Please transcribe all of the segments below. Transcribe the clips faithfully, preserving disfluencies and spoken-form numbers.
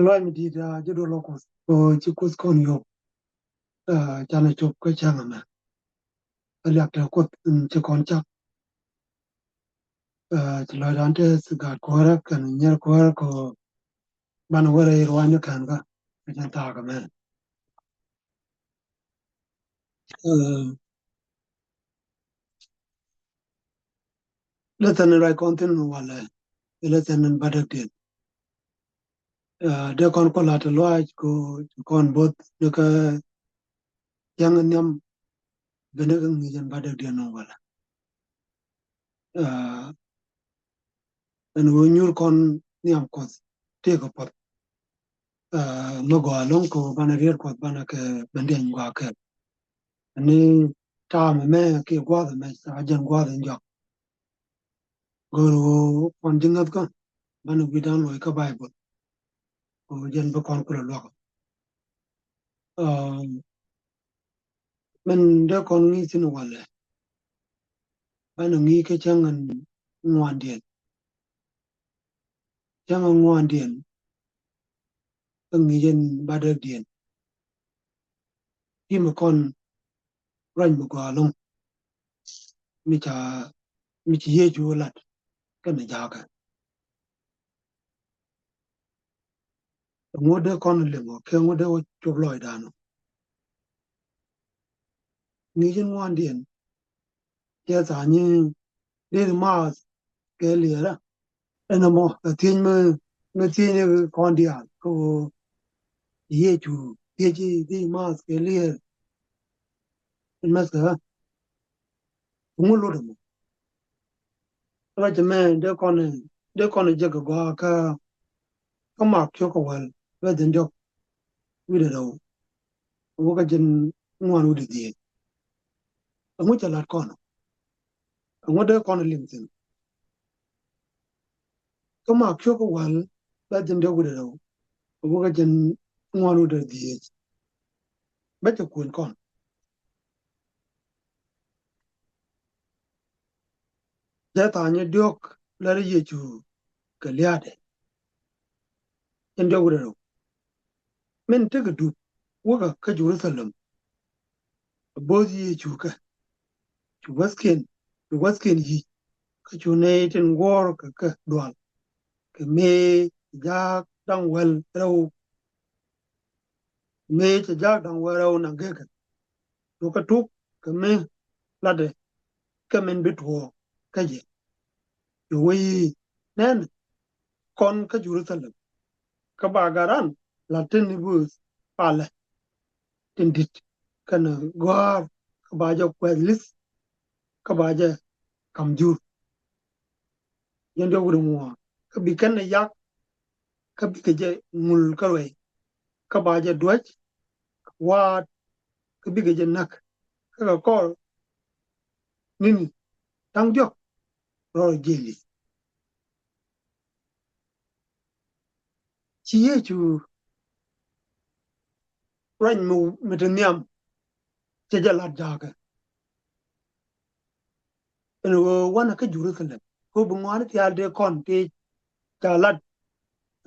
Luac mi di̱i̱t, ah, ji̱ duɔl ɔ Kuoth, kɛ ɣöö ci Kuoth kɔn yio̱w. Ah, canɛ cop kä cäŋ ɛmɛ. Ɛ liak te Kuoth in ci kɔn cak. Ah, ci lɔcdan te thi̱ gaat kuäärä kɛnɛ nyier kuäärä kɛ ɣöö banɛ wä rɛy ruanyni kɛn kä kɛ cɛn thaak ɛmɛ. Ah, lesson in ruac kɔn thi̱n walɛ, ɛ lesson in bädäkdiɛn. Ah, dee kɔn kualat luaac kɛ ɣöö ci kɔn bo̱th ni kä cäŋ nhiam, ben ni kä ŋi̱i̱c in bädäkdiɛn walɛ. Ah, ɛn ɣöö nyuur kɔn nhiam Kuɔth tëëkɛ puɔ̱th. Ah, mi gɔaa ɛlɔ̱ŋ kɛ ɣöö banɛ riet Kuɔth banɛ kɛ ben diɛny gɔaa kɛɛl. Ɛn ni ta̱a̱ mɛmɛ kiɛ gua̱a̱th ɛmɛ ca jɛn gua̱a̱th in jɔak. Go̱o̱r ɣöö kɔn ji̱ ŋäthkä banɛ wi̱dan luɔ̱c kä Baibol. Kɛ ɣöö jɛn bi kɔn kulɛ luäk. Ah, min dee kɔn ŋi̱i̱c thi̱n walɛ, banɛ ŋi̱i̱c kä cäŋ in ŋuandiɛn. Cäŋ in ŋuandiɛn kä ŋi̱i̱c in bädäkdiɛn. I̱ mi kɔn ruac mi gɔaa ɛlɔ̱ŋ mi ca, mi ci Yecu lat kɛnɛ ja̱a̱kɛ. Ɛŋu dee kɔn liŋ ɔ, kɛ ŋu dee wä cop lɔcdan ɔ? Ŋi̱i̱c in ŋuandiɛn, cɛ tha̱a̱ŋ nyi dee maath kɛ liɛɛrä. Ɛn ɛmɔ ɛ thiec mi, mi thiec ni kɔn diaal kɛ ɣöö Yecu thiec i̱ dee maath kɛ liɛɛr. Ɛn mɛth kɛ ɣä. Ŋu lot ɛmɔ? Ruac ɛmɛ dee kɔn, dee kɔn jek kɛ gɔaa kä, kä Mak cio̱k kɛ wäl, bɛ̈th in diɔ̱k wi̱cdɛ rɛw, wä kä jiɛn ŋuan wi̱cdɛ dhieec. Ɛŋu cɛ la̱t kɔn? Ɛŋu dee kɔn liŋ thi̱n? Kä Mak cio̱k kɛ wäl, bɛ̈th in diɔ̱k wi̱cdɛ rɛw, wä kä jiɛn ŋuan wi̱cdɛ dhieec. Bä cɛ kuny kɔn. Jɛ tha̱a̱ŋ nyɛ diɔ̱k lär Yecu kɛ lia̱a̱dɛ. Ɛn diɔ̱k wi̱cdɛ rɛw. Min tekɛ dup wäkä kä Jerusalem. Bo̱o̱th Yecu kɛ, cu wäthkiɛn, cu wäthkiɛn yic, kä cu nɛy tin guɔ̱ɔ̱r kɛ kɛ dual, kɛ mëë jaak da̱ŋ wäl rɛw, mëë cɛ jaak da̱ŋ wäl rɛw naŋ kɛ kɛ. Cu kɛ tuk kɛ mi latdɛ kɛ min bi tuɔɔk kä jɛ. Cu wee i̱, nɛn, kɔn kä Jerusalem, kä ba gat ran la̱t tin i̱ bi palɛ tin di̱t kɛnɛ gɔ̱a̱r, kä ba jɛ kuɛth li̱th, kä ba jɛ ka̱m jur. Jɛn diɔ̱k wi̱cdɛ ŋuan. Kä bi kɛn ɛ yak, kä bikɛ jɛ ŋul kä ruɛy, kä ba jɛ duäc, kä waat, kä bikɛ jɛ näk, kä kɛ kɔr ni̱ni da̱ŋ diɔ̱k rɔɔdɛ jiɛc li̱th. Ci Yecu ruac mi, mi te nhiam cɛ jɛ la̱t ja̱a̱kɛ. Ɛn ɣöö wanɛ kä Jerusalem, kɛ ɣöö bi ŋɔaani thia̱a̱l dee kɔn tëë ca lat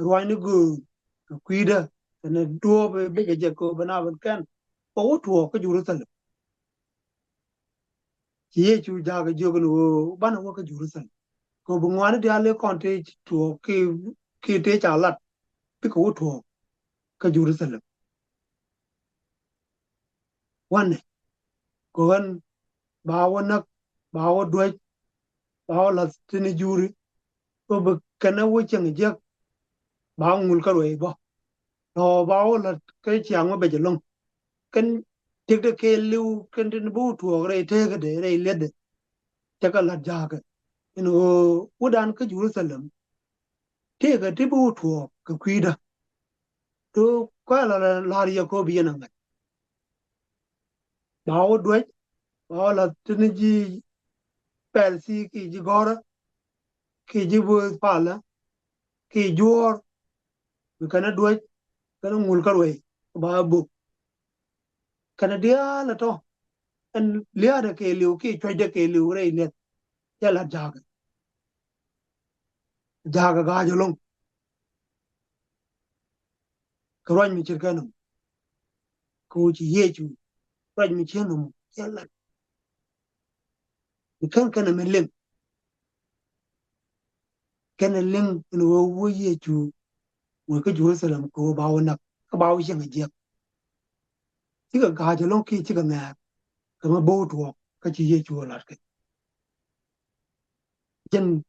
ruaacni göök kɛ kui̱dä kɛnɛ duɔ̱ɔ̱p bikɛ jɛ kɛ ɣöö bɛ na ben kɛn bɛ wä tuɔɔk kä Jerusalem. Ci Yecu ja̱a̱kɛ jiök ɛn ɣöö banɛ wä kä Jerusalem, kɛ ɣöö bi ŋɔaani diaal dee kɔn tëë tuɔɔk kiɛ, kiɛ tëë ca lat bikɛ wä tuɔɔk kä Jerusalem. Wanɛ kɛ ɣän ba wä näk, ba wä duäc, ba wä la̱th tin juri, kä bi kɛn ɛ wä cieŋ jiäk, ba wä ŋul kä ruɛy bä. Lɔ ba wä la̱th kä ciaŋ mi bɛc ɛlɔ̱ŋ. Kɛn tiekdɛ kɛ li̱w, kɛn tin bi wä tuɔɔk rɛy teekädɛ, rɛy liɛtdɛ. Cɛ kɛ la̱t ja̱a̱kɛ ɛn ɣöö wädan kä Jerusalem tëëkɛ ti bi wä tuɔɔk kɛ kui̱dä. Ti kɔ̱a̱c la la̱r yɛ kööb yɛn aŋa̱c. Ba wä duäc, ba wä la̱th tin ji̱ pɛl thi̱i̱ kiɛ ji̱ gɔ̱rä, kiɛ ji̱ bööth palä, kiɛ juɔ̱ɔ̱r, bi kɛn ɛ duäc, kɛn ɛ ŋul kä ruɛy, ba ɛ bök. Kɛn ɛ diaal ɛ tɔ̱, ɛn lia̱a̱dɛ kɛɛliw kiɛ cuɔ̱cdɛ kɛɛliw rɛy liɛth, cɛ la̱t ja̱a̱kɛ. Ja̱a̱kɛ ga̱a̱c ɛlɔ̱ŋ. kɛ ruac mi ce̱tkɛ nɔmɔ. Kɛ ɣöö ci Yecu ruac mi ce̱tkɛ nɔmɔ cɛ lat. Mi /ken kɛn ɛmɛ liŋ. Kɛn ɛ liŋ ɛn ɣöö wä Yecu wä kä Jerusalem kɛ ɣöö ba wä näk, kä ba wä cieŋ a jiäk. Cikɛ ga̱a̱c ɛlɔ̱ŋ kiɛ cikɛ ŋɛ̈ɛ̈k kɛ mi bo̱o̱k tuɔɔk kä ci Yecu ɛ lat kɛ. Jɛn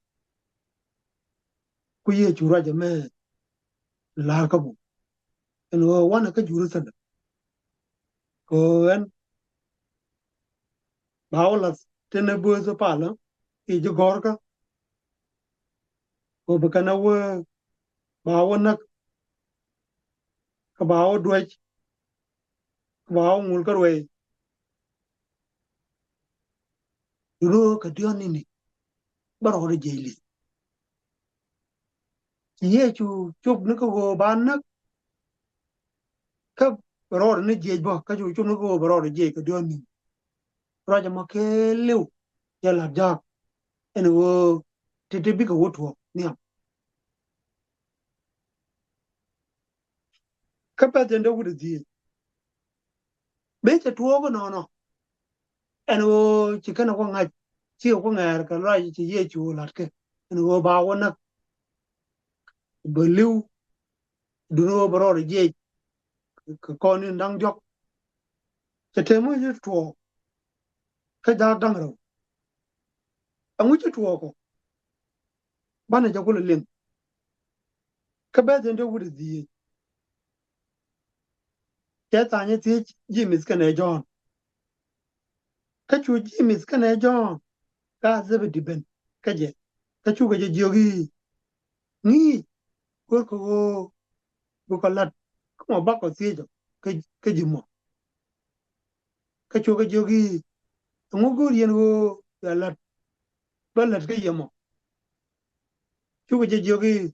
ku Yecu ruac ɛmɛ la̱r kä bum ɛn ɣöö wanɛ kä Jerusalem. Kɛ ɣöö ɛn ba wä la̱th tin ɛ bööth palä kiɛ ji̱ gɔ̱rkä. Kɛ ɣöö bi kɛn ɛ wä, ba wä näk, kä ba wä duäc, kä ba wä ŋul kä ruɛy. Duŋni ɣöö kɛ diɔ̱ɔ̱k ni̱ni bä rɔɔdɛ jiɛc li̱th. Ci Yecu cop ni kä ɣöö ba näk, kä bɛ rɔɔdɛ ni jiɛc bä, kä cu cop ni kä ɣöö bɛ rɔɔdɛ jiɛc kɛ diɔ̱ɔ̱k ni̱ni. Ruac ɛmɔ kɛɛliw cɛ la̱t jaak ɛn ɣöö ti̱ti̱ bikɛ wä tuɔɔk nhiam. Kä pɛ̈th jɛn dee wut ɛ dhieec. Mëë cɛ tuɔɔk inɔnɔ ɛn ɣöö ci kɛn ɛ kuɔ ŋa̱c, cikɛ kuɔ ŋɛ̈ɛ̈r kɛ ruac ci Yecu la̱t kɛ ɛn ɣöö ba wä näk, bɛ li̱w, duŋni ɣöö bɛ rɔɔdɛ jiɛc kɛ kɔn in da̱ŋ diɔ̱k. Cɛ tɛm mi ci tuɔɔk kä jaak da̱ŋ rɛw. Ɛŋu ci tuɔɔk ɔ? Banɛ jɛ kulɛ liŋ. Kä bɛ̈th jɛn dee wut ɛ dhieec. Cɛ tha̱a̱ŋ ɛ thiec Jemith kɛnɛ Jɔ̱ɔ̱n. Kä cu Jemith kɛnɛ Jɔ̱ɔ̱n kä Dhɛbɛdi ben kä jɛ. Kä cukɛ jɛ jiök i̱, ŋi̱i̱c, go̱rkɛ ɣöö bi kɔ la̱t kä mɔ bakɔ thiec ɔ kä, kä ji̱ mɔ. Kä cukɛ jiök i̱, ɛŋu go̱o̱r yɛn ɣöö bia la̱t, bä la̱t kä yɛ mɔ? Cukɛ jɛ jiök i̱,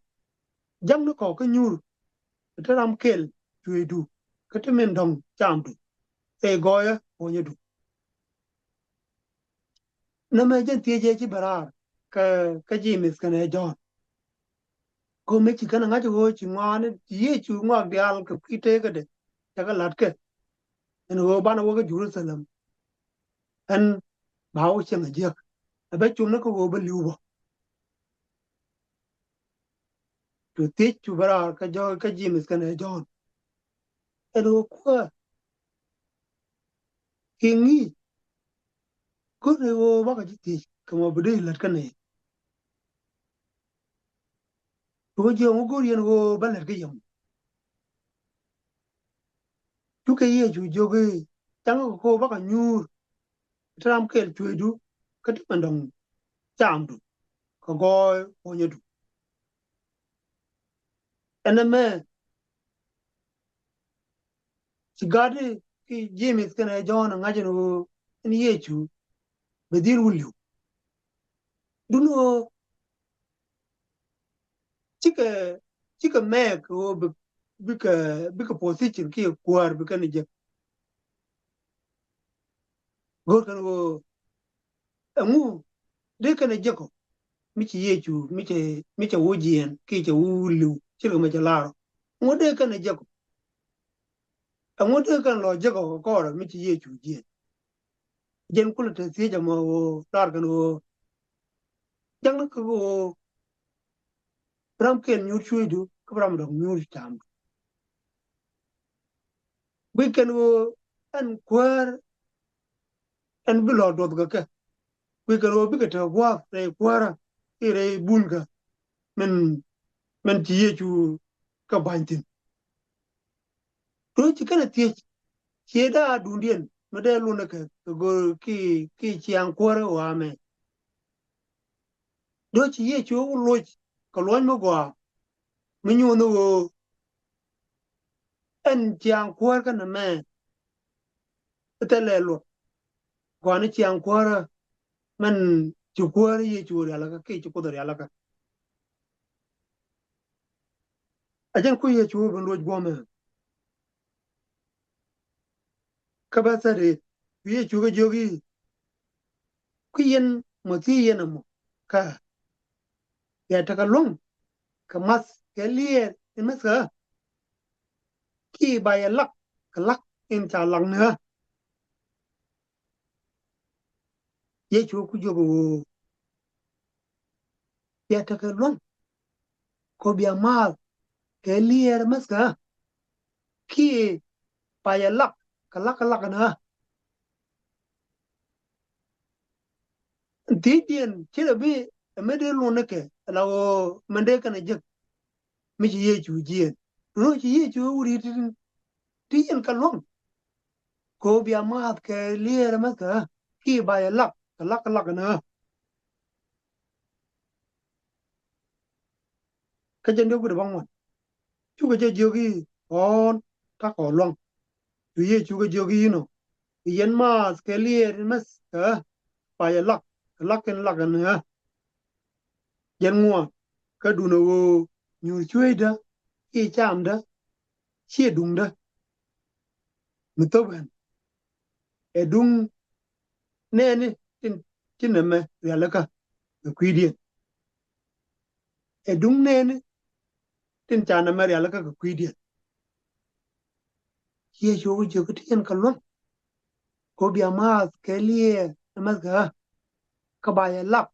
ja̱ŋni kɔ kä nyuur, te ram kɛl cuëëcdu, kä te min dɔ̱ŋ camdu, ɛ gɔɔyä puɔ̱nyädu. Nɛmɛ jɛn thiec ëë ci bɛ raar kä, kä Jemith kɛnɛ Jɔ̱ɔ̱n. Kɛ ɣöö mëë ci kɛn ɛ ŋa̱c ɣöö ci ŋɔaani, ci Yecu ŋɔak diaal kɛ kui̱ teekädɛ, cɛ kɛ la̱t kɛ ɛn ɣöö banɛ wä kä Jerusalem. Ɛn ba wä cieŋ a jiäk, ɛ bɛ cop ni kä ɣöö bä li̱w bä. Cu thiec cu bɛ raar kä Jɔ̱ɔ̱n, kä Jemith kɛnɛ Jɔ̱ɔ̱n. Ɛn ɣöö kuäär, kiɛ ŋi̱i̱c, go̱rɛ ɣöö bakɔ ji̱ thiec kɛ mɔ bi dee la̱t kä nɛy. Cu kɛ jiök, ɛŋu go̱o̱r yɛn ɣöö bä la̱t kä yɛ mɔ? Cukɛ Yecu jiök i̱, ja̱ŋ kɛ ɣöö bakɔ nyuur, te ram kɛl cuëëcdu, kä te min dɔ̱ŋ camdu, kɛ gɔɔy puɔ̱nyädu. Ɛn ɛmɛ ci gatdi ki Jemith kɛnɛ Jɔ̱ɔ̱n ɛ ŋa̱c ɛn ɣöö ɛn Yecu bɛ dhil wä li̱w. Duŋni ɣöö cikɛ, cikɛ mɛk ɣöö bi, bikɛ, bikɛ position kiɛ kuäär bi kɛn jek. Go̱o̱r kɛn ɣöö ɛŋu dee kɛn jek ɔ mi ci Yecu, mi cɛ, mi cɛ wä jiɛɛn kiɛ cɛ wä li̱w, ce̱tkɛ mɛ cɛ lar ɔ. Ɛŋu dee kɛn jek ɔ? Ɛŋu dee kɛn lɔ jek ɔ kɛ kɔrɛ mi ci Yecu jiɛɛn? Jɛn kulɛ te thiec ɛmɔ ɣöö lar kɛn ɣöö, ja̱ŋni kä ɣöö ram kɛl nyuur cuëëcdu, kä bi ram dɔ̱ŋ nyuur camdu. Guic kɛn ɣöö ɛn kuäär, ɛn bi lɔ duɔth kɛ kɛ. Guic kɛn ɣöö bikɛ te gua̱a̱th rɛy kuäärä kiɛ rɛy bunkä min, min ci Yecu kɛ ba̱ny thi̱n. Duɔ̱ɔ̱c ci kɛn ɛ thiec, ciɛ dee a duŋdiɛn mi dee lunɛ kɛ, kɛ go̱o̱r ki, ki ciaŋ kuäärä ɣɔaa mɛ. Duɔ̱ɔ̱c ci Yecu wä loc kɛ luɔ̱ny mi gɔaa, mi nyuuth ni ɣöö ɛn ciaŋ kuäär kä nɛmɛ. Thilɛ luɔt, gɔaa ni ciaŋ kuäärä min ci kuäär Yecu rialikä kiɛ ci Kuoth rialikä. A jɛn ku Yecu ben luɔc guɔ̱mɛ. Kä bä thäri, ku Yecu kɛ jiök i̱, ku yɛn mɔ thiec yɛn ɛmɔ kä, bia tekɛ luäŋ kɛ math kɛ liɛɛr in mäthkä ɣä? kiɛ ba yɛ lak kɛ lak in ca lak ni ɣä. Yecu ku jiök ɣöö bia tekɛ lua̱ŋ kɛ ɣöö bia maath kɛ liɛɛr mäthkä ɣä kiɛ ba yɛ lak kɛ lak kɛ lak ni ɣä. Thiecdiɛn ci rɛ bi ɛ mi dee luɔ̱n ni kɛ ala ɣöö mɛn dee kɛn ɛ jek mi ci Yecu jiɛɛn. Duundɛ ɣöö ci Yecu ɛ wut i̱ ti, ti yɛn kɛ lua̱ŋ kɛ ɣöö bia maath kɛ liɛɛr mäthkä ɣä kiɛ ba yɛ lak kɛ lak kɛ lak ni ɣä. Kä jɛn diɔ̱k wi̱cdɛ bäŋuan. Cukɛ jɛ jiök i̱ ɣɔ̱ɔ̱n ta̱kɔ lua̱ŋ. Cu Yecu kɛ jiök i̱ inɔ, yɛn maath kɛ liɛɛr in mäthkä ɣä ba yɛ lak kɛ lak in lak ni ɣä. Jɛn ŋuan. Kä duundɛ ɣöö nyuur cueecdä kiɛ camdä ciɛ duŋdä mi thop ɣän. Ɛ duŋ nɛɛni tin ci nɛmɛ rialikä kɛ kui̱diɛn. Ɛ duŋ nɛɛni tin ca nɛmɛ rialikä kɛ kui̱diɛn. Yecu kɛ jiök i̱ ti yɛn kɛ lua̱ŋ kɛ ɣöö bia maath kɛ liɛɛr in mäthkä ɣä kä ba yɛ lak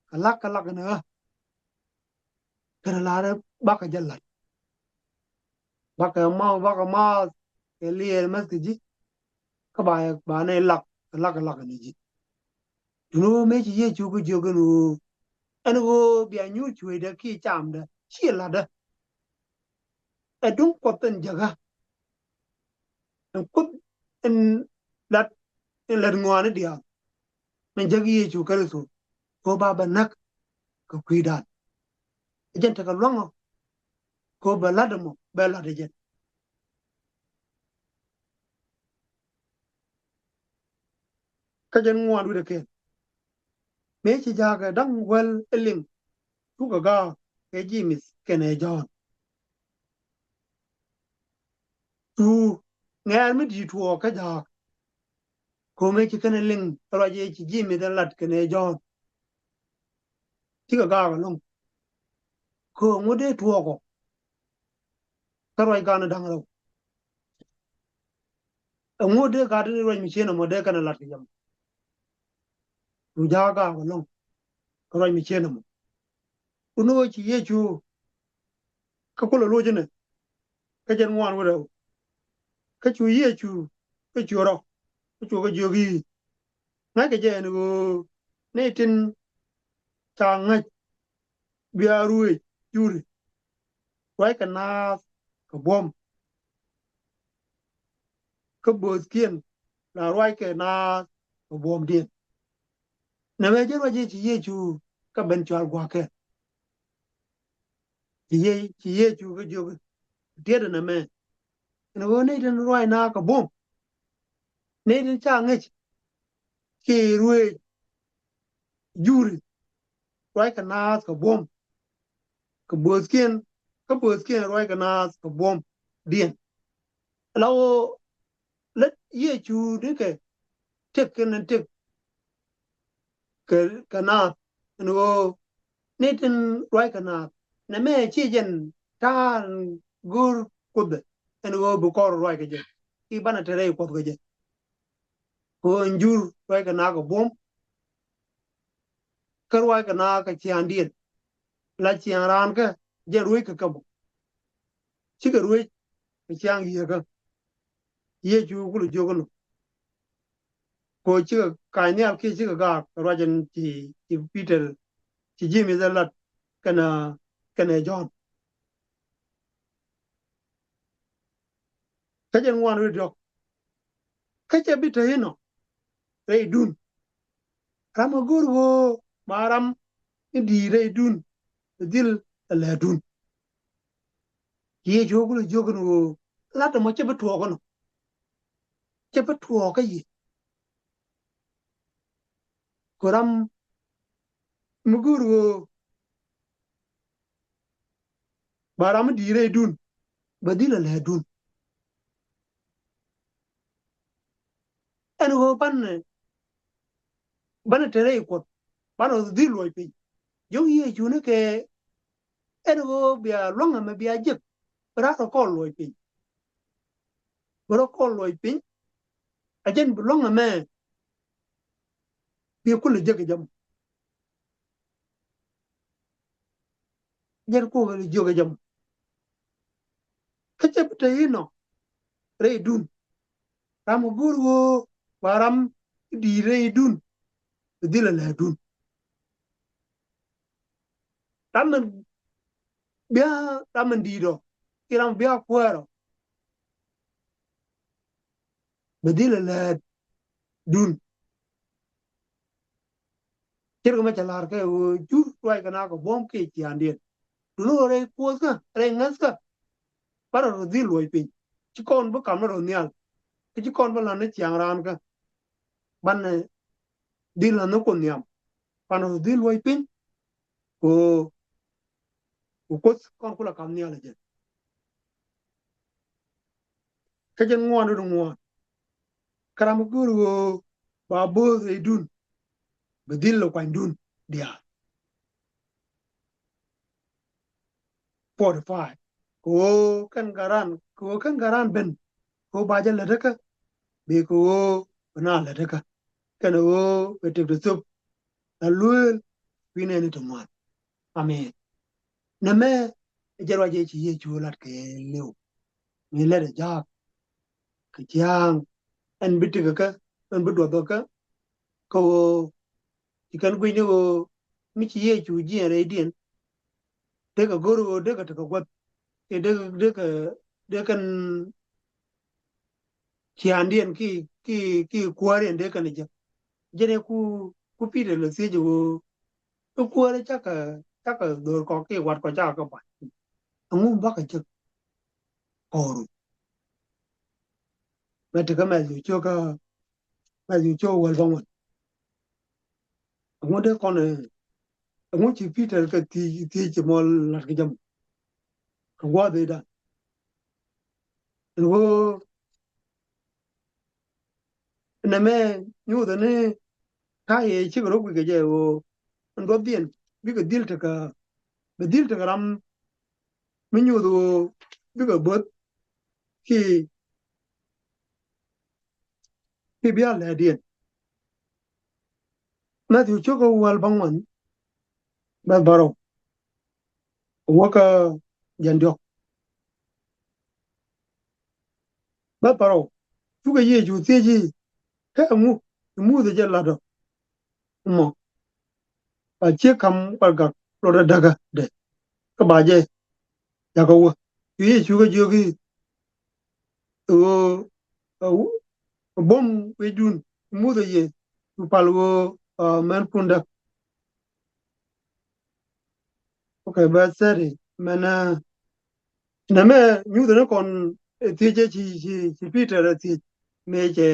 kɛ lak kɛ lak ni ɣä. Kɛnɛ lar i̱ bakɛ jɛ la̱t. Bakɛ ma, bakɛ maath kɛ liɛɛr in mäthkä ji̱ kä ba, ba nɛ lak kɛ lak kɛ lak ni ji̱. Duundɛ ɣöö mëë ci Yecu kɛ jiök ɛn ɣöö, ɛn ɣöö bia nyuur cueecdä kiɛ camdä ciɛ la̱tdä. Ɛ duŋ Kuɔth in jäkä. Ɛn Kuoth in la̱t, in la̱t ŋɔaani diaal min jäk Yecu Kritho kɛ ɣöö ba bɛ näk kɛ kui̱dan. Ɛ jɛn tekɛ lua̱ŋ ɔ kɛ ɣöö bɛ la̱t ɛmɔ bɛ la̱t ɛ jɛn. Kä jɛn ŋuan wi̱cdɛ kɛl. Mëë ci jaakɛ da̱ŋ wäl ɛ liŋ cukɛ gaak kɛ Jemith kɛnɛ Jɔ̱ɔ̱n. Cu ŋɛ̈ɛ̈r mi di̱i̱t tuɔɔk kä jaak. Kɛ ɣöö mëë ci kɛn ɛ liŋ kä ruac ëë ci Jemith ɛ lat kɛnɛ Jɔ̱ɔ̱n. Cikɛ gaak ɛlɔ̱ŋ. Kɛ ɣöö ŋu dee tuɔɔk ɔ kä ruac gan da̱ŋ rɛw. Ɛŋu dee gat ni ruac mi cieen ɛmɔ dee kɛn ɛ lat kɛ jɛ mɔ. Cu jaak gaak ɛlɔ̱ŋ kä ruac mi cieen ɛmɔ. Duundɛ ɣöö ci Yecu kä kulɛ loc inɛ. Kä jɛn ŋuan wi̱cdɛ rɛw. Kä cu Yecu kä cu rɔ kä cu kɛ jiök i̱, ŋa̱ckɛ jɛ ɛn ɣöö nɛy tin ca ŋäc bia ruëëc juri ruackɛ naath kɛ buɔ̱m. Kä bööthkiɛn la ruackɛ naath kɛ buɔ̱mdiɛn. Nɛmɛ jɛn ruac ëë ci Yecu kä ben cɔal gua̱a̱kɛ. Ci Ye-, ci Yecu kɛ jiök tiɛtdɛ nɛmɛ ɛn ɣöö nɛy tin ruac naath kɛ buɔ̱m, nɛy tin ca ŋäc kiɛ ruëëc juri ruackɛ naath kɛ buɔ̱m. Kɛ bööthkiɛn, kä bööthkiɛn ruackɛ naath kɛ buɔ̱mdiɛn. La ɣöö lät Yecu nikɛ tëk kɛn tëk kɛ, kɛ naath ɛn ɣöö nɛy tin ruackɛ naath. Nɛmɛ ci jɛn ta̱a̱ in go̱o̱r Kuoth ɛn ɣöö bi kɔr ruac kɛ jɛ. I̱ banɛ te rɛy Kuɔth kɛ jɛ. Kɛ ɣöö ɛn jur ruackɛ naath kɛ buɔ̱m. Kä ruackɛ naath kɛ ciaaŋdiɛn. La ciaaŋ raan kä jɛn rueec kɛ kɛ bä. Cikɛ ruec kɛ ciaaŋ yieekä. Yecu kulɛ jiök inɔ. Kɛ ɣöö cikɛ ka̱ny nhial kiɛ cikɛ gaak kɛ ruac ɛn ci, ci Peter, ci Jemith ɛ lat kɛnɛ, kɛnɛ Jɔ̱ɔ̱n. Kä jɛn ŋuan wi̱cdɛ diɔ̱k. Kä cɛ bi te inɔ rɛydun. Ram ɛ go̱o̱r ɣöö ba ram mi di̱i̱t rɛydun bɛ dhil ɛ lɛ̱̈ɛ̱̈dun. Yecu kulɛ jiök inɔ ɣöö lat ɛmɔ cɛ bi tuɔɔk inɔ. Cɛ bi tuɔɔk kä yiëë. Kɛ ram mi go̱o̱r ɣöö ba ram mi di̱i̱t rɛydun bɛ dhil ɛ lɛ̱̈ɛ̱̈dun. Ɛn ɣöö banɛ, banɛ te rɛy Kuɔth, banɛ dhil luɔc piny. Jiök Yecu ni kɛ ɛn ɣöö bia lua̱ŋ ɛmɛ bia jek, bi raar ɛ kɔn luɔc piny. bɛ rɔ kɔn luɔc piny. A jɛn bi luäŋ ɛmɛ bi kulɛ jek kɛ jɛ mɔ. Jɛn kukɛ jiök ɛ jɛ mɔ. Kä cɛ bi te inɔ rɛydun. Ram kɛ go̱o̱r ɣöö ba ram i̱ di̱i̱t rɛydun, bi dhil ɛ läätdun. Ram in bia, ram in di̱i̱t ɔ kiɛ ram bia kuäär ɔ, bi dhil ɛ läätdun. Ce̱tkɛ mɛ cɛ la̱r kɛ ɣöö jur ruac kɛ na kɛ buɔ̱m kiɛ ciaaŋdiɛn. Duundɛ ɣöö rɛy kuɔthkä, rɛy ŋäthkä, banɛ rɔ dhil luɔc piny. Ci kɔn bi kamnɛ rɔ nhial. Kä ci kɔn bi la̱t ni ciaŋ raan kä, banɛ dhil la̱t ni Kuoth nhiam. Banɛ rɔ dhil luɔc piny. Kɛ ɣöö kɛ kuoth kɔn kulɛ kam nhial ɛ jɛn. Kä jɛn ŋuan rot ŋuan. Kä ram mi go̱o̱r ɣöö ba bo̱o̱th rɛydun, bi dhil lɛ kuanydun diaal. Forty five. Kɛ ɣöö kɛn gat ran, kɛ ɣöö kɛn gat ran ben, kɛ ɣöö ba jɛ lätdä kä, bɛ kɛ ɣöö bi naath lätdä kä, kɛnɛ ɣöö bɛ tëk ti thöp. La lueel kui̱ nɛɛni ti ŋuan. Amen. Nɛmɛ ɛ jɛn ruac ëë ci Yecu lat kɛ li̱w. Mi lät ɛ jaak kɛ ciaŋ ɛn bi tekɛ kä, ɛn bi duɔth kä, kä ɣöö ci kɛn gui̱cni ɣöö mi ci Yecu jiɛɛn rɛydiɛn, dee kɛ go̱r ɣöö dee kɛ tekɛ guäth, kiɛ dee, dee kɛ, dee kɛn ciaŋdiɛn ki, ki, ki kuäärdiɛn dee kɛn jek. Jɛn ɛ ku, ku Pi̱tɛr lɛ thiec ɣöö, i̱ kuäärä cakɛ, cakɛ dho̱r kɔ kiɛ wat kɔ cakɛ kɛ ba̱ny. Ɛŋu bakɛ jek kɔɔru? Mɛ tekä Mɛthiw cio̱kä, Mɛthiw cio̱kä wäl bäŋuan. Ɛŋu dee kɔn ɛ, ɛŋu ci Pi̱tɛr kɛ thiec, thiec ci mɔ lat kɛ jɛ mɔ? Kɛ gua̱a̱th ëëdan. Ɛn ɣöö nɛmɛ nyuuthɛ ni ta̱yɛ cikɛ rɔ guic kɛ jɛ ɣöö ɛn duɔthdiɛn bikɛ dhil tekɛ, bɛ dhil tekɛ ram mi nyuuth ɣöö bikɛ bo̱th ki, ki bia lɛɛdiɛn. Mɛthiw cio̱kä wäl bäŋuan, bɛ̈th bärɔw wäkä jiɛn diɔ̱k. Bɛ̈th bärɔw. Cukɛ Yecu thiec i̱, kä ɛŋu i̱ Muthɛ jɛ la̱t ɔ mɔ, ba ciek ka̱m warɛgak rɔɔdɛ däkädɛ, kä ba jɛ jakä wä? Cu Yecu kɛ jiök i̱, ɣöö ɛ buɔ̱m wi̱cdun i̱ Muthɛ yɛ cu pal ɣöö, ɛ, mɛn pundä. Okay, verse thirty. Mɛn, ɛ, nɛmɛ nyuuthɛ ni kɔn, ɛ, thiec ɛ ci, ci, ci Pi̱tɛr ɛ thiec. Mëë cɛ,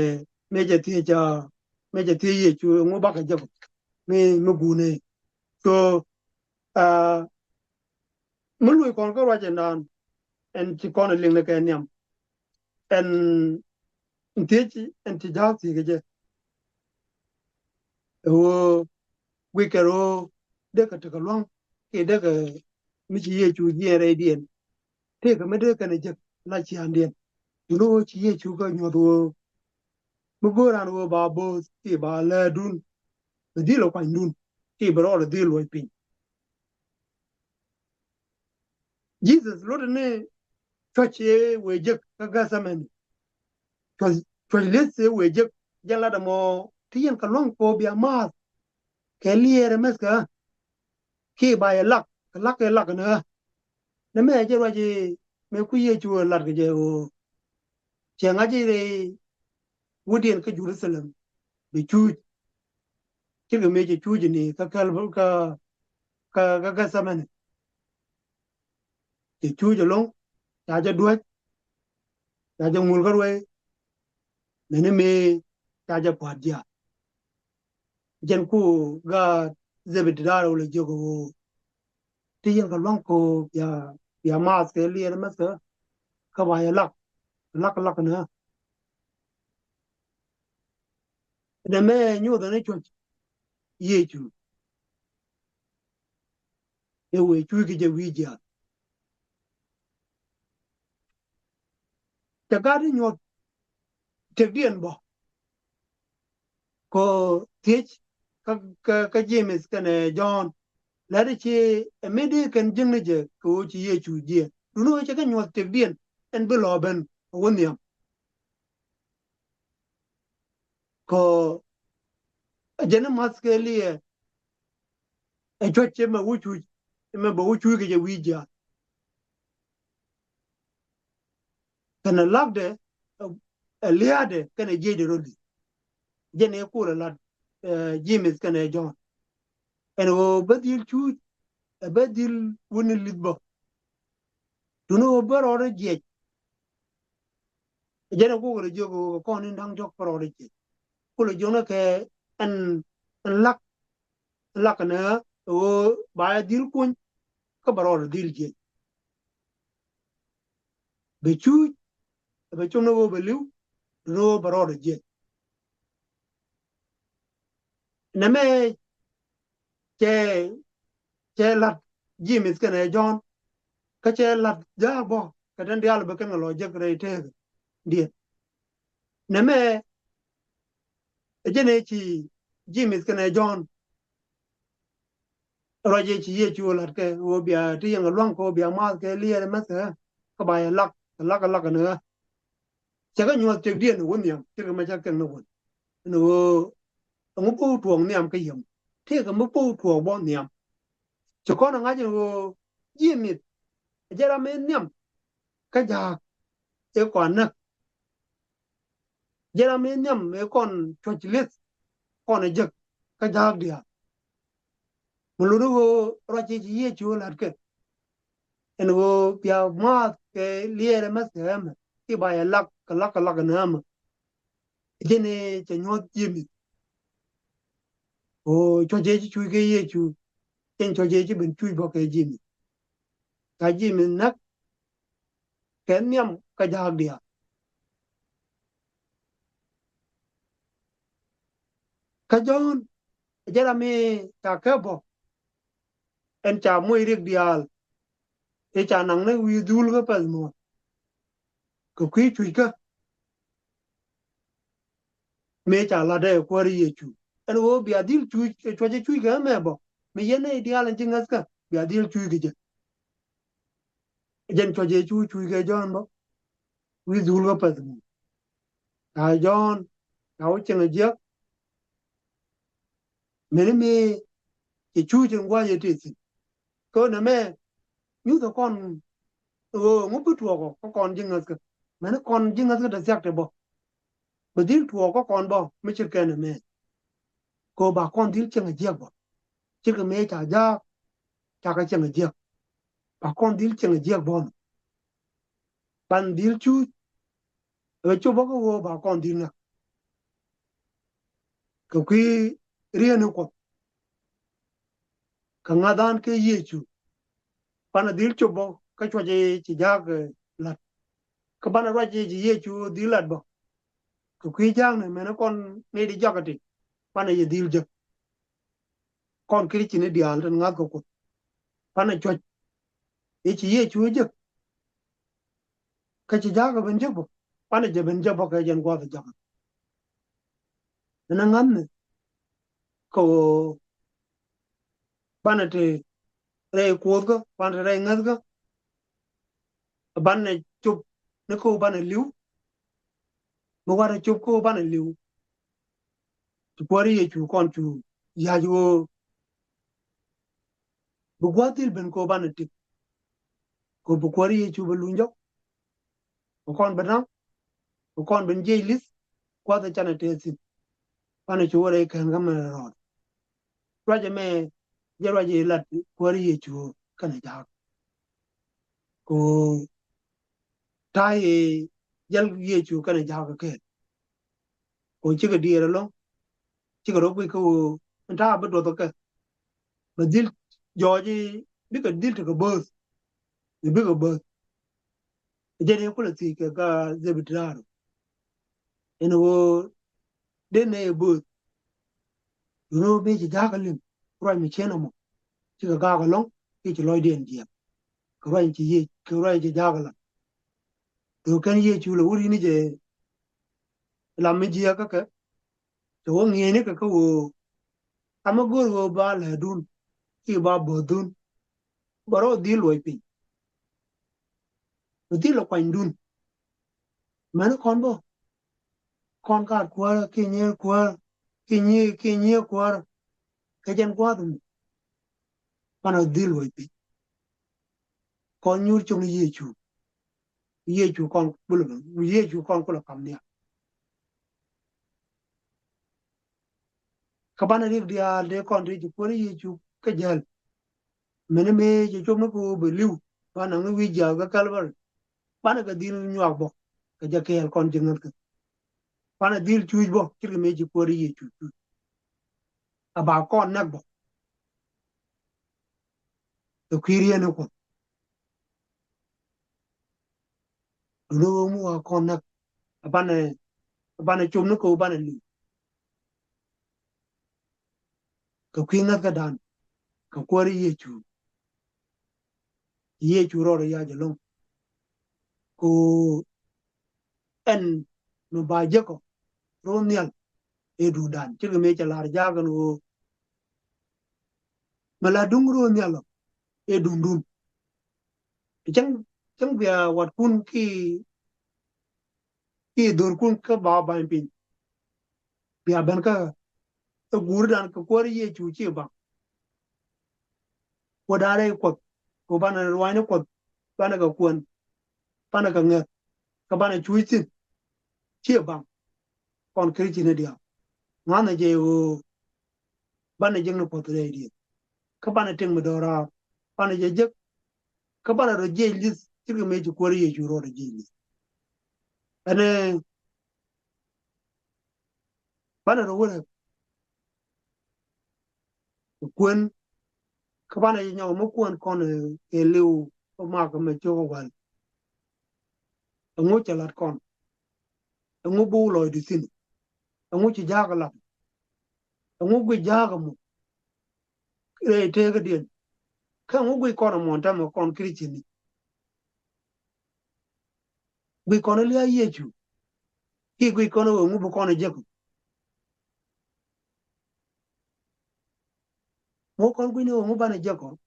mëë cɛ thiec, ɛ, mëë cɛ thiec Yecu, ɛŋu bakɛ jek mi, mi guuni. So, ɛ, mi luc kɔn kä ruac ɛndan, ɛn ci kɔn ɛ liŋ ni kɛ nhiam. Ɛn, ɛn thiec, ɛn ci ja̱a̱k thiec kɛ jɛ. Ɛ ɣöö guickɛ ro̱o̱ dee kɛ tekɛ lua̱ŋ kiɛ dee kɛ mi ci Yecu jiɛɛn rɛydiɛn. Tëëkɛ mi dee kɛn ɛ jek la ciaaŋdiɛn. Duundɛ ɣöö ci Yecu kɛ nyuɔ̱th ɣöö mi go̱o̱r raan ɣöö ba bo̱o̱th kiɛ ba läätdun, bɛ dhil ɛ kuanydun kiɛ bɛ rɔɔdɛ dhil luɔc piny. Jesus lotdɛ ni cua̱c ëë wëë jek kä Gethsemane. Cua̱c, cua̱c li̱eth ëë wëë jek, jɛn latdɛ mɔ ti yɛn kɛ lua̱ŋ kɛ ɣöö bia maath kɛ liɛɛrɛ mɛthkɛ ɣä, kiɛ ba yɛ lak kɛ lak kɛ lak ni ɣä. Nɛmɛ jɛ ruac i̱ mëë ku Yecu ɛ lat kɛ jɛ ɣöö cɛ ŋa̱c i̱ rɛy wädiɛn kä Jerusalem bi cuuc. Ce̱tkɛ mëë cɛ cuuc ni kä kɛl kä, kä, kä Gethsemane. Cɛ cuuc ɛlɔ̱ŋ, ca jɛ duäc, ca jɛ ŋul kä ruëë. Mɛni mëë ca jɛ pua̱t jiath. Jɛn ku gaat Dhebidi da̱rɛ wä lɛ jiök ɣöö ti yɛn kɛ lua̱ŋ kɛ ɣöö bia, bia maath kɛ liɛɛrɛ mɛthkɛ ɣä, kä ba yɛ lak, lak, lak ni ɣä. Nɛmɛ nyuuthɛ ni cua̱c Yecu. Ëë wëë cuuc kɛ jɛ wi̱i̱ jiath. Cɛ gat i̱ nyuɔ̱th tëkdiɛn bä. Kɛ ɣöö thiec kä, kä, kä Jemith kɛnɛ Jɔ̱ɔ̱n, la̱t i̱ ci ɛ mëë dee kɛn jiäkni jɛ kɛ ɣöö ci Yecu jiɛɛn. Duundɛ ɣöö cɛ kɛ nyuɔ̱th tëkdiɛn ɛn bi lɔ̱ɔ̱ ben ɛ wä nhiam. Kɛ ɣöö ɛ jɛn i̱ math kɛ liɛɛr ɛ cuɔ̱c cɛ mɛ wä cuc, cɛ mɛ bɛ wä cuc kɛ jɛ wi̱i̱ jiaath. Kɛnɛ la̱kdɛ, ɛ, ɛ lia̱a̱dɛ kɛnɛ jiɛcdɛ rɔ li̱th. Jɛn ɛ kol ɛ la̱t, ɛ, Jemith kɛnɛ Jɔ̱ɔ̱n. Ɛn ɣöö bä dhil cuc, ɛ bä dhil wä ni li̱th bä. Duundɛ ɣöö bä rɔɔdɛ jiɛc. Jɛn ɛ kol ɛ jiök ɣöö kɔn in da̱ŋ diɔ̱k bä rɔɔdɛ jiɛc. Kol ɛ jiök ni kɛ ɛn, ɛn la̱k, ɛn la̱k kɛnɛ ɣöö ba ɛ dhil kuny, kä bä rɔɔdɛ dhil jiɛc. Bɛ cuc, bɛ com ni ɣöö bɛ li̱w, duundɛ ɣöö bɛ rɔɔdɛ jiɛc. Nɛmɛ cɛ, cɛ la̱t Jemith kɛnɛ Jɔ̱ɔ̱n, kä cɛ la̱t ja̱a̱k bä kɛ tin diaal bɛ kɛn kɛ lɔ jek rɛy teekädiɛn. Nɛmɛ ɛ jɛn ɛ ci Jemith kɛnɛ Jɔ̱ɔ̱n ruac ëë ci Yecu la̱t kɛ ɣöö bia ti yɛn kɛ lua̱ŋ kɛ ɣöö bia maath kɛ liɛɛr ɛ mɛth kɛ ɣä, kä ba yɛ lak kɛ lak kɛ lak kɛnɛ ɣä. Cɛ kɛ nyuɔ̱th tëkdiɛn ɛ wä nhiam ce̱tkɛ mɛ cä kɛn ni wän. Ɛn ɣöö ɛŋu bä wä tuɔɔk nhiam kä yiem? Tëëkɛ mi bä wä tuɔɔk bä nhiam. Ci kɔn ɛ ŋa̱c ɛn ɣöö Jemith ɛ jɛn ram ëë nhiam kä ja̱a̱k ëë kɔn näk. Jɛn ram ëë nhiam ëë kɔn cuɔ̱c li̱th kɔn ɛ jek kä ja̱a̱k diaal. Mi lot ni ɣöö ruac ëë ci Yecu la̱t kɛ ɛn ɣöö bia maath kɛ liɛɛr ɛ mɛth kɛ ɣä mɛ, i̱ ba yɛ lak kɛ lak kɛ lak ɛn ɣä mɛ. Jɛn ëë cɛ nyuɔ̱th Jemith. Ɣöö cuɔ̱c ëë ci cuc kɛ Yecu, jɛn cuɔ̱c ëë ci ben cuc bä kɛ Jemith. Ca Jemith näk kɛ nhiam kä ja̱a̱k diaal. Kä Jɔ̱ɔ̱n ɛ jɛn ram ëë ca kɛ bä, ɛn ca moc riɛk diaal, ëë ca naŋ ni wi̱i̱ dhulkä pɛth muɔ̱ɔ̱n. Kɛ kui̱ cuc kä mëë ca la̱tdɛ ɛ Kuäär Yecu. Ɛn ɣöö bia dhil cuc, cuɔ̱c ɛ cuc kɛ mɛ bä, mi yɛn nɛy diaal ɛn ci ŋäthkä bia dhil cuc kɛ jɛ. Jɛn cuɔ̱c ëë cu cuc kɛ Jɔ̱ɔ̱n bä, wi̱i̱ dhulkä pɛth muɔ̱ɔ̱n. Ca Jɔ̱ɔ̱n, ca wä cieŋ ɛ jiäk. Mëni mëë cɛ cuc in gua̱c ëë tëë thi̱n. Kɛ ɣöö nɛmɛ nyuthɛ kɔn ɣöö ŋu bi tuɔɔk ɔ kä kɔn ji̱ ŋäthkä. Mäni kɔn ji̱ ŋäthkä te thia̱k te bä. Bɛ dhil tuɔɔk kä kɔn bä mi ce̱tkɛ nɛmɛ. Kɛ ɣöö ba kɔn dhil cieŋ a jiäk bä. Ce̱tkɛ mëë ca ja̱a̱k, ca kɛ cieŋ a jiäk. Ba kɔn dhil cieŋ a jiäk bä nɔ. Ban dhil cuc, ɛ cop bä kä ɣöö ba kɔn dhil näk. Kɛ kui̱ riet ni Kuɔth kɛ ŋa̱than kɛ Yecu. Banɛ dhil cop bä kä cuɔ̱c ëë ci ja̱a̱k, eh, la̱t. Kä banɛ ruac ëë ci Yecu dhil la̱t bä. Kɛ kui̱ ja̱a̱kni, mɛni kɔn nɛy ti jakä ti, banɛ yɛ dhil jek. Kɔn Kricini diaal tin ŋa̱th kɛ Kuoth, banɛ cuɔ̱c ëë ci Yecu jek. Kä ci ja̱a̱k ɛ ben jek bä, banɛ jɛ ben jek bä kɛ jɛn gua̱a̱th ɛ jakä. Ɛn ɛ ŋa̱thni kɛ ɣöö banɛ te rɛy Kuothkä, banɛ te rɛy ŋäthkä. Banɛ cop ni kä ɣöö banɛ li̱w. Mi warɛ cop kä ɣöö banɛ li̱w. Ci Kuäär Yecu kɔn cu ya̱c ɣöö bi gua̱a̱th dhil ben kɛ ɣöö banɛ tik. Kɛ ɣöö bi Kuäär Yecu bi luny jɔk. Bi kɔn ben naŋ, bi kɔn ben jiɛc li̱th gua̱a̱th ɛ canɛ tɛth thi̱n. Banɛ cu wä rɛy kɛn kä mɛ rɔɔd. Ruac ɛmɛ jɛ ruac ëë lat Kuäär Yecu kɛnɛ ja̱a̱k. Kɛ ɣöö ta̱a̱ ëë jäl Yecu kɛnɛ ja̱a̱k kɛ kɛɛl. Kɛ ɣöö cikɛ diɛɛr ɛlɔ̱ŋ, cikɛ rɔ guic kä ɣöö ɛn ta̱a̱ bi duɔth kɛ. Bɛ dhil jɔɔc i̱ bikɛ dhil tekɛ bööth. I̱ bikɛ bööth. Jɛn i̱ kulɛ thiec kɛ ka Dhebit raar. Ɛn ɣöö den nɛ i̱ bööth. Duundɛ ɣöö mëë ci ja̱a̱k liŋ ruac mi ciën ɛmɔ, cikɛ gaak ɛlɔ̱ŋ, kiɛ ci lɔcdiɛn jiɛɛk. Kɛ ruac ci Yec, kɛ ruac ci ja̱a̱k ɛlɔ̱ŋ. Duundɛ kɛn Yecu lɛ wä ri̱n ni jɛ Lam mi jiääk kä kɛ, cɛ wä ŋi̱eeni kɛ kä ɣöö, kä mi go̱o̱r ɣöö ba läätdun kiɛ ba bo̱o̱thdun, bɛ rɔ dhil luɔc piny, bɛ dhil lɛ kuanydun. Mɛn kɔn bä, kɔn kaat kuäärä kiɛ nyier kuäärä kiɛ nyier, kiɛ nyier kuäärä, kɛ jɛn gua̱a̱th mi, banɛ dhil luɔc piny. Kɔn nyuur cieŋ Yecu. Yecu kɔn kulɛ, Yecu kɔn kulɛ kam nhial. Kä banɛ riɛk diaal dee kɔn ti ci Kuäär Yecu kä jäl. Mɛn mëë cɛ cop ni kɛ ɣöö bɛ li̱w, banɛ ŋäc wi̱c jiaath kä Kalvari. Banɛ kɛ dhil nyuak bä kɛ jɛ kɛɛl kɔn ji̱ ŋäthkä. Banɛ dhil cuuc bä ce̱tkɛ mëë ci Kuäär Yecu cuuc. A ba kɔn näk bä kɛ kui̱ riet ni Kuɔth. Duundɛ ɣöö mi wa kɔn näk, a banɛ, a banɛ cop ni kɛ ɣöö banɛ li̱w kɛ kui̱ ŋäthkädan kɛ Kuäär Yecu. Yecu rɔɔd yac ɛlɔ̱ŋ. Kɛ ɣöö ɛn mi ba jek ɔ ro̱o̱ nhial ëë duŋdan, ce̱tkɛ mëë cɛ la̱r jaak ɛn ɣöö mi la duŋ ro̱o̱ nhial ɔ ëë duŋdun. Cäŋ, cäŋ bia watkun ki, ki dhorkun kä ba ba̱ny piny. Bia ben kä ɛ guurdan kɛ Kuäär Yecu ci baŋ. Kuäär da̱a̱n rɛy Kuɔth, kɛ banɛ ruaacni Kuɔth, banɛ kɛ kuɛn, banɛ kɛ ŋɛth, kä banɛ cuuc thi̱n, ci baŋ. Kɔn Krithiani diaal, ŋa̱thni jɛ ɣöö banɛ jek ni Kuɔth rɛydiɛn, kä banɛ tëk mi dɔ̱raar, banɛ jɛ jek, kä banɛ rɔ jiɛc li̱th, ce̱tkɛ mëë ci Kuäär Yecu rɔɔdɛ jiɛc li̱th. Ɛn ɛ banɛ rɔ wä rɛp kɛ kuën, kä banɛ jɛ nyɔk mi kuën kɔn ɛ liw, kä mak mɛ cok ɛ wal. Ɛŋu cɛ lat kɔn? Ɛŋu bi wä lɔcdu thi̱n? Ɛŋu ci ja̱a̱k ɛ lat? Ɛŋu guic ja̱a̱k ɛ muk rɛy teekädiɛn? Kä ɛŋu guic kɔn ɛ muɔ̱ɔ̱n täämɛ kɔn Krithiani? Guic kɔn ɛ lia̱a̱ Yecu, kiɛ guic kɔn ɛ ɣöö ŋu bi kɔn ɛ jek ɔ? Ŋu kɔn gui̱cni ɣöö ŋu banɛ jek ɔ?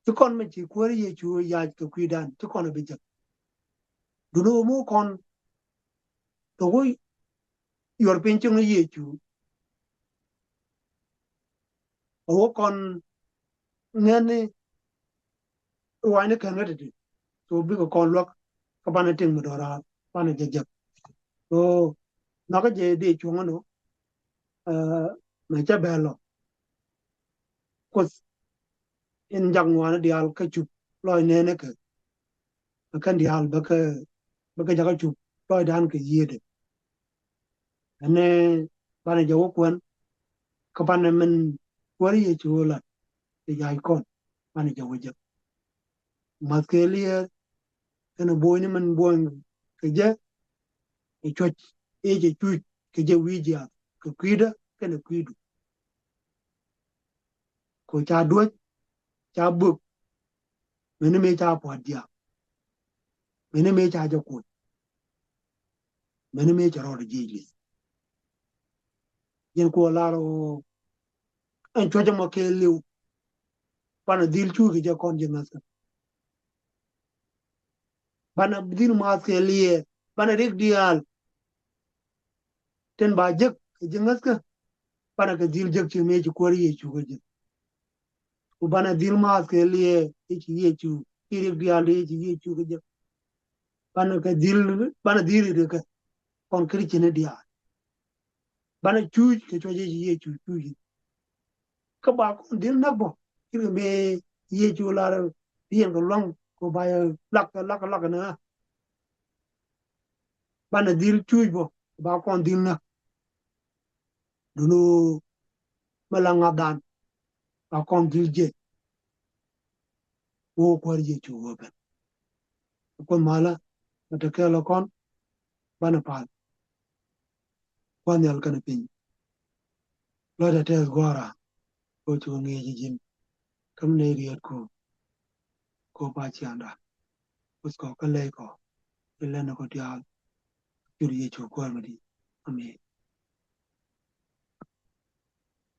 Ci kɔn mi ci Kuäär Yecu yac kɛ kui̱dan, ci kɔn ɛ bi jek. Duundɛ ɣöö mi wä kɔn, tɔ wä yuɔr piny cieŋ Yecu, a wä kɔn ŋɛn ni ruaacni kɛn kä ti̱ti̱. So bikɛ kɔn luäk kä banɛ tëk mi dɔ̱raar, banɛ jɛ jek. So nhɔkä jɛ dee cuɔ̱ŋä nɔ, ɛ, mɛ cä bɛl lɔ. Kuoth in jak ŋuani diaal kä cup lɔc nɛɛni kɛ, kɛ kɛn diaal bä kɛ, bä kɛ jakä cup lɔcdan kɛ yiëëdɛ. Ɛn ɛ banɛ jɛ wä kuɛn, kä banɛ min Kuäär Yecu lat kɛ ja̱a̱c kɔn, banɛ jɛ wä jek. Math kɛ liɛɛr, kɛnɛ bo̱o̱nyni min bo̱o̱ny kɛ jɛ, ɛ cuɔ̱c, ëë cɛ cuc kɛ jɛ wi̱i̱ jiaath kɛ kui̱dä kɛnɛ kui̱du. Kɛ ca duäc, ca bök, meni mëë ca pua̱t jiaath, meni mëë ca jɛ kuoc, meni mëë cɛ rɔɔdɛ jiɛc li̱th. Jɛn kuɔ lar ɣöö ɛn cuɔ̱cä mɔ kɛɛliw, banɛ dhil cuuc kɛ jɛ kɔn ji̱ ŋäthkä. Banɛ dhil math kɛ liɛɛr, banɛ riɛk diaal tin ba jek kɛ ji̱ ŋäthkä, banɛ kɛ dhil jek ci mëë ci Kuäär Yecu kɛ jek. Ku banɛ dhil math kɛ liɛɛr i̱ ci Yecu, i̱ riɛk diaal i̱ ci Yecu kɛ jek. Banɛ kɛ dhil, banɛ dhil i̱ riɛk kɛ kɔn Krithiani diaal. Banɛ cuuc kɛ cuɔ̱c i̱ ci Yecu cuuc i̱. Kä ba kɔn dhil näk bä, ce̱tkɛ mëë Yecu lar, yɛn kɛ lua̱ŋ kɛ ba yɛ lak, lak, lak ni ɣä. Banɛ dhil cuuc bä, ba kɔn dhil näk. Duŋni ɣöö mi la ŋa̱thdan, ba kɔn dhil jiɛc. Wä Kuäär Yecu wä ben. Kuoth malä, mɛ te kɛɛl ɔ kɔn, banɛ pal. Kua̱r nhial kɛnɛ piny. Lɔcdä tɛth gua̱a̱ra, kɛ ɣöö cukɛ ŋi̱eec ji̱ ji̱n. Kä mi nɛy rietku, kɛ ɣöö ba ciaaŋda. Kuoth kɔ kä lɛy kɔ, i̱ lɛn kɔ diaal. Through Yecu Kuäär mi di̱i̱t. Amen.